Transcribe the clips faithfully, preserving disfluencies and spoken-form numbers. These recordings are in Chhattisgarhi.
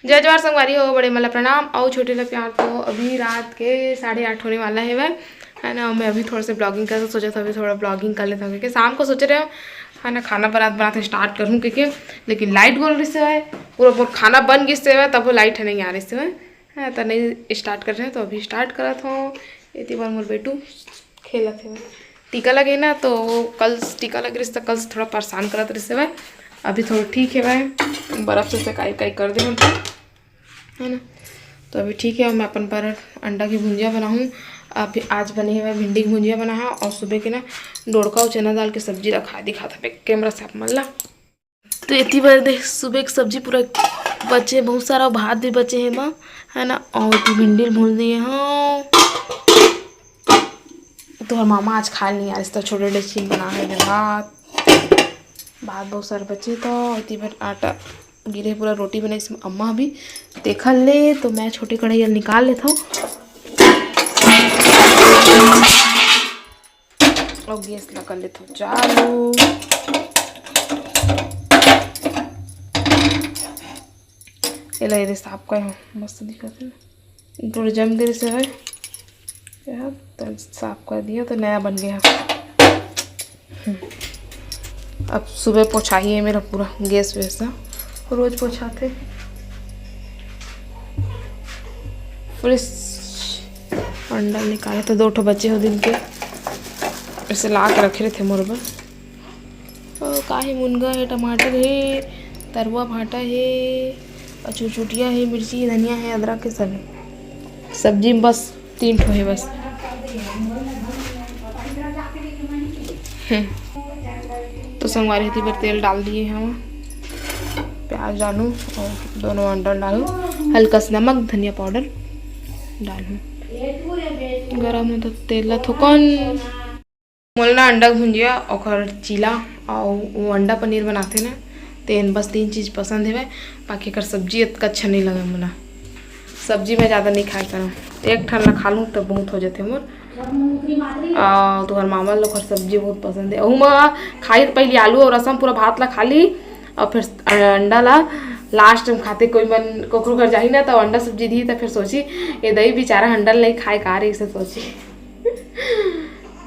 जय जोहार संगवारी हो, बड़े मन ला प्रणाम अउ छोटे ला प्यार। तो अभी रात के साढ़े आठ होने वाला हेवय, है ना। मैं अभी थोड़ा सा ब्लॉगिंग कर सोचा था, अभी थोड़ा ब्लॉगिंग कर लेता हूँ, क्योंकि शाम को सोच रहे हो, है ना, खाना बनात बनात स्टार्ट करूँ, क्योंकि लेकिन लाइट गोल रही से है, पूरा पूरा खाना बन गई से है, तब वो लाइट है नहीं आ रही से है, है तो नहीं स्टार्ट कर रहे हैं। तो अभी स्टार्ट करत हूँ। एती बार मोर बेटू खेलत हेवय। टीका लगे ना, तो वो कल टीका लग रही, तो कल से थोड़ा परेशान करत रहिस हेवय। अभी थोड़ा ठीक हेवय, बर्फ से सेकाई उकाई कर दे हम, है ना। तो अभी ठीक है, मैं अपन बर अंडा की भुंजिया बनाहूँ। अभी आज बने हेवय भिंडी की भुंजिया बना है, और सुबह के ना डोड़का और चना दाल की सब्जी रखा दिखा था कैमरा से आप मन ला। तो एती बर देख, सुबह के सब्जी पूरा बचे, बहुत सारा भात भी बचे हे एमा, है ना। और एती भिंडी ल भून दिए हूँ। तो हर मामा आज खा नहीं आ रही, तो छोटे डेगची बना है भात। भात बहुत सारा बचे, तो एती बर आटा गिरे, पूरा रोटी बनाई अम्मा भी। देखल ले, तो मैं छोटे कढ़ाई ल निकाल लेता हूँ। और गैस ला कर लेथव चालू। एला एदे साफ करे हव, मस्त दिखत हे ना, पूरा जम गे से है यार। तो साफ कर दिया तो नया बन गया। हम्म। अब सुबह पोछाही है मेरा पूरा गैस वैस ना, रोज पोछाथे। फ्रेश अंडा निकाले तो दो ठो बचे हो दिन के, ऐसे ला के रखे रहते मोर बर। ओ, का हे, मुनगा हे, टमाटर हे, तरुआ भाटा हे, और चुरचुटिया हे, मिर्ची, धनिया हे, अदरक हे, सब हे। सब्जी में बस तीन ठो हे बस। हम्म। तो संगवारी, एती बर तेल डाल दिए हम, प्याज डालूँ और दोनों अंडा डालूँ, हल्का सा नमक, धनिया पाउडर डालूँ। गरम हो तो तेल ला थोकन। मोला ना अंडा भुंजिया, ओखर चीला अउ वो अंडा पनीर बनाथे ना, तेन बस तीन चीज पसंद हेवय। बाकी एकर सब्जी अतका अच्छा नहीं लगे मोला। सब्जी मैं ज़्यादा नहीं खाए करव, एक ठन ला खा लूँ तब बहुत हो जाथे मोर। अउ तुहर मामा ल ओखर सब्जी बहुत पसंद हे। ओहू म खाही त पहली आलू अउ रसम पूरा भात ला खा ली, अउ फिर अंडा ला लास्ट में खाथे। कोई मन कोखरो घर जाही ना, तो अंडा सब्जी दी, तो फिर सोची, "ये दई बेचारा अंडा ल नहीं खाए का रे," ऐसे सोची।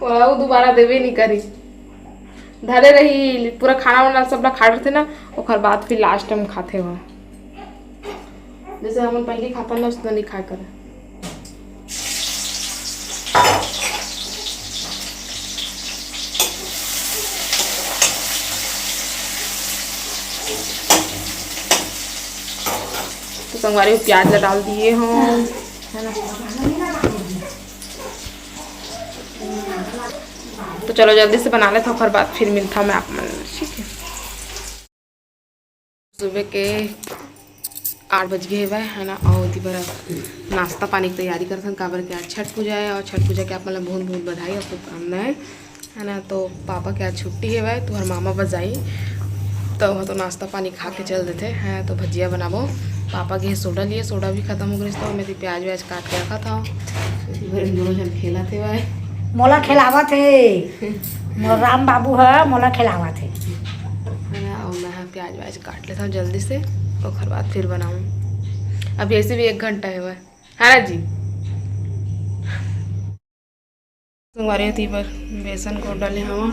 वो दोबारा देवे नहीं करी, धरे रही पूरा खाना वाना सब ला खा डरथे ना, ओकर बाद फिर लास्ट में खाथे वो। जैसे हमन पहली खाता ना, उसने नहीं खाए करे। तो संगवारी, प्याज ला डाल दिए हो, है ना। तो चलो जल्दी से बना लेथव, ओकर बाद फिर मिलथव मैं आप मन, ठीक है। सुबह के आठ बज गए हेवय, है ना, और एती बर नाश्ता पानी की तैयारी करथन, काबर के आज छठ पूजा है और छठ पूजा के आप मन ला बहुत बहुत बधाई और शुभकामनाएं, है ना। तो पापा के आज छुट्टी हेवय, तुहर मामा बस जाई, तो वो तो नाश्ता पानी खा के चल देथे, है, तो भजिया बनाबो। पापा के सोडा लिए, सोडा भी खत्म हो गइस, तो मैं एती प्याज व्याज काट के रखत हव। एती बर दोनों झन खेलत हेवय। मोला खिलावत हे। मोर राम बाबू ह मोला खिलावत हे। है ना, अउ मैं ह प्याज व्याज काट लेथव जल्दी से, ओकर बाद फिर बनाऊँ। अभी ऐसे भी एक घंटा हेवय, है ना जी। संगवारी, एती बर बेसन घोल डाले हवं,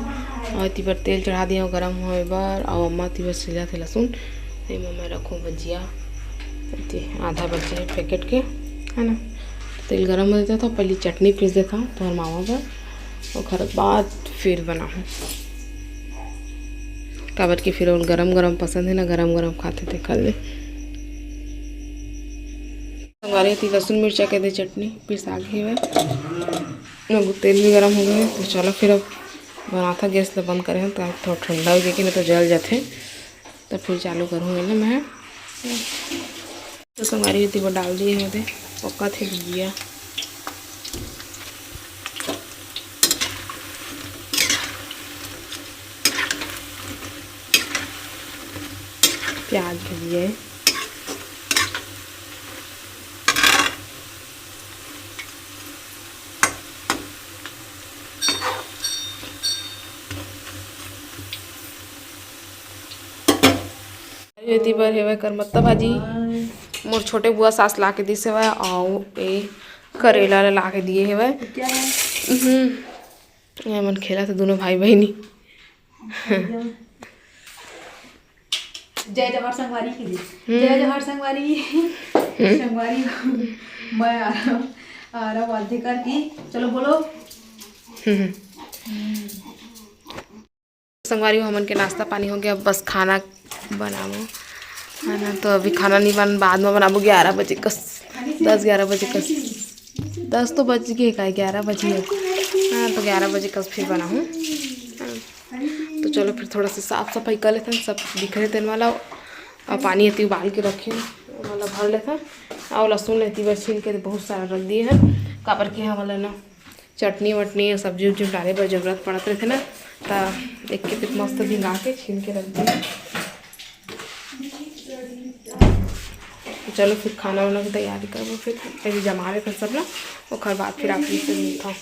अउ एती बर तेल चढ़ा दिए हवं गरम होए बर, अउ अम्मा एती बर छीलत हे लहसुन। एमा मैं रखूँ भजिया, एती आधा बचे हे पैकेट के, है ना। तेल गरम हो जाथे तो पहली चटनी पीस देथव तुहर मामा बर, ओकर बाद फिर बनाहूँ, काबर कि फिर ओला गरम गरम पसंद हे ना, गरम गरम खाथे तेकर ले। संगवारी, एती लहसुन मिर्चा के दे चटनी पिसा गे हवय। अउ तेल भी गरम हो गए हे, तो चलो फिर अब बनाथन। गैस ल बंद करे हन, तो थोड़ा ठंडा हो जाए, नहीं तो जल जाथे। तो फिर चालू करूँ एला मैं। तो संगवारी, एती बर डाल दिए हवं, एदे पकथे भजिया। प्याज भजिया हे। एती बर हेवय करमत्ता भाजी, मोर छोटे बुआ सास ला के दिस हेवय, अउ ए करेला ला ला के दिए हेवय। क्या है? हम्म, ये मन खेलत हे दोनों भाई बहिनी। जय जोहार संगवारी के लिए। हम्म। जय जोहार संगवारी। संगवारी, मैं आ रहा हूँ, आ रहा हूँ, आरती करके। चलो बोलो। हम्म। संगवारी हो, हमन के नाश्ता पानी हो गया, बस खाना बनाबो। है ना, तो अभी खाना नहीं बन, बाद में बनाबो, ग्यारह बजे कस, दस ग्यारह बजे कस। दस तो बज गए का, ग्यारह बजे। हाँ, तो ग्यारह बजे कस फिर बनाहूँ। हाँ, तो चलो फिर थोड़ा सा साफ सफाई कर लेथन, सब बिखरे तेन वाला, अउ पानी एती उबाल के रखे, वाला भर लेथन। अउ लहसुन एती बर छील के बहुत सारा रख दिए हैं, काबर कि हमन ला ना चटनी वटनी या सब्जी उब्जी डाले बर जरूरत पड़त रहिथे ना, त एक के मस्त भिंगा के छील के रख दिए। चलो फिर खाना वाना की तैयारी करबो, फिर पहले जमा लेथन सब ला, ओकर बाद फिर आप लोग से मिलता हूँ।